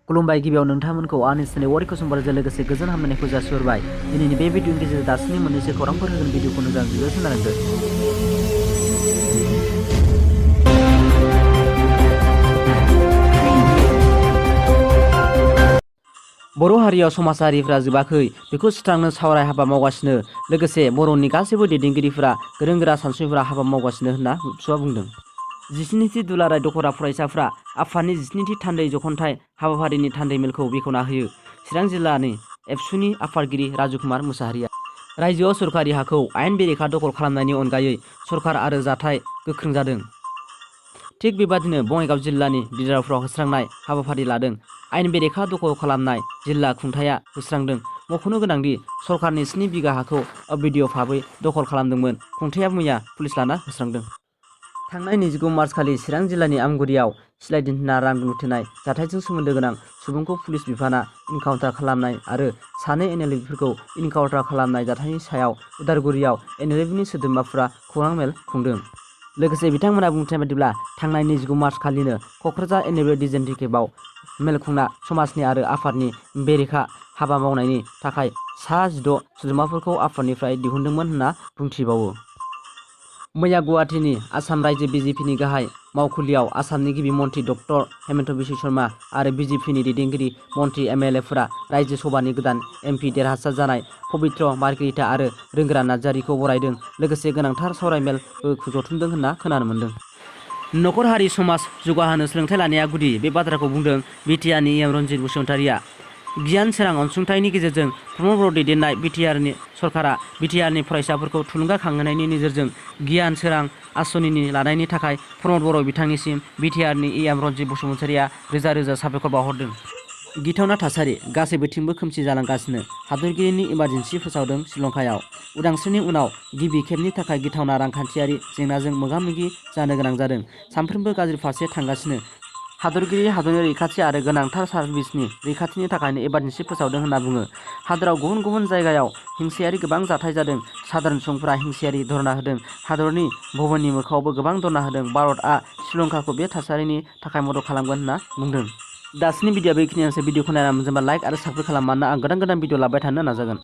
खुलुमबाय गिबियाव नोंथांमोनखौ आंनि चेनेल वारिखौ समबारजों लोगोसे गोजोन हामलायनायखौ जासिहरबाय। दिनैनि बे भिडिअनि गेजेरजों दासिमनि मोननैसो खौरांफोर होगोन भिडिअखौ मोजां जोबोद खोनालांदो। बर' हारियाव समाजारिफ्रा जोबाखै बेखौ सुस्रांनो सावराय हाबा मावगासिनो लोगोसे बर'नि गासैबो दैदेनगिरिफोरा गोरों गोरा सानसुमैफोरा हाबा मावगासिनो होनना सुआ बुंदों। 17थि दुलाराय दखरा फरायसाफ्रा आफादनि 17थि थान्दै जखनथाइ हाबाफारिनि थान्दै मेलखौ बेखेवना होयो। चिरां जिल्लानि एबसुनि आफादगिरि राजुकुमार मुसाहारिया रायजोआव सरकारि हाखौ आयेन बेरेखा दखल खालामनायनि अनगायै सरकार आरो जाथाय गोख्रों जादों। थिग बेबादिनो बङाइगाव जिल्लानि बिदराफ्राव होस्रांनाय हाबाफारि लादों। आयेन बेरेखा दखल खालामनाय जिल्ला खुंथाया होस्रांदों। मख'नो गोनांदि सरकारनि 7 बिघा हाखौ अबैध भाबै दखल खालामदोंमोन। खुंथाया मैया पुलिस लाना होस्रांदों। थांनाय 29 मार्च खालि चिरां जिल्लानि आमगुरियाव सिलाइ दिन्थिना रां लुथेनाय जाथायजों सोमोन्दो गोनां सुबुंखौ पुलिस बिफाना इनकाउन्टार खालामनाय आरो सानै एनएलएफोरखौ इनकाउन्टार खालामनाय जाथायनि सायाव उदालगुरियाव एनएलएफनि सोद्रोमाफोरा खौरां मेल खुंदों। लोगोसे बिथांमोना बुंथिनाय बायदिब्ला थांनाय 29 मार्च खालिनो क'क्राझार एनएलएफ डिजेन्ट्रि केम्पआव मेल खुंना समाजनि आरो आफादनि बेरेखा हाबा मावनायनि थाखाय सा 16 सोद्रोमाफोरखौ आफादनिफ्राय दिहुनदोंमोन होनना बुंथिबावो। मैया गुवाहाटीनि आसाम रायजो बिजेपिनि गाहाय मावखुलियाव आसामनि गिबि मन्त्रि डक्टर हेमन्त बिश्व शर्मा आरो बिजेपिनि दैदेनगिरि मन्त्रि एमएलएफोरा रायजो सभानि गोदान एमपि देरहासार जानाय पबित्र मार्गेरिटा आरो रोंगोरा नार्जारिखौ बरायदों। लोगोसे गोनांथार सावरायमेलबो जथुमदों होनना खोनानो मोन्दों। नखर हारि समाज जौगाहोनो सोलोंथाइ लानाया गुदि बे बाथ्राखौ बुंदों बिटिआरनि एम रनजित बसुमतारिया। गियान सोरां अनसुंथाइनि गेजेरजों प्रमद बर' दैदेननाय बिटिआरनि सरकारा बिटिआरनि फरायसाफोरखौ थुलुंगाखांहोनायनि नोजोरजों गियान सोरां आसनिनि लानायनि थाखाय प्रमद बर' बिथांनिसिम बिटिआरनि एम रनजित बसुमतारिया रोजा रोजा साबायखर बावहरदों। गिथावना थासारि गासैबोथिंबो खोमसि जालांगासिनो हादरगिरिनि इमारजेन्सि फोसावदों श्रीलंकायाव। उदांस्रिनि उनाव गिबि खेबनि थाखाय गिथावना रांखान्थियारि जेंनाजों मोगा मोगि जानो गोनां जादों। सानफ्रोमबो गाज्रि फारसे थांगासिनो हादरगिरि हादरनि रैखाथि आरो गोनांथार सार्भिसनि रैखाथिनि थाखायनो इमारजेन्सि फोसावदों होनना बुङो। हादराव गुबुन गुबुन जायगायाव हिंसायारि गोबां जाथाय जादों। साधारन सुबुंफोरा हिंसायारि धरना होदों। हादरनि भबननि मोखाङावबो गोबां धरना होदों। भारतआ श्रीलंकाखौ बे थासारिनि थाखाय मदद खालामगोन होनना बुंदों। दासिमनि भिडिअ बेखिनियानोसै। भिडिअखौ नायना मोजांबा लाइक आरो साबस्क्राइब खालाम मानोना आं गोदान भिडिअ लाबाय थानो नाजागोन।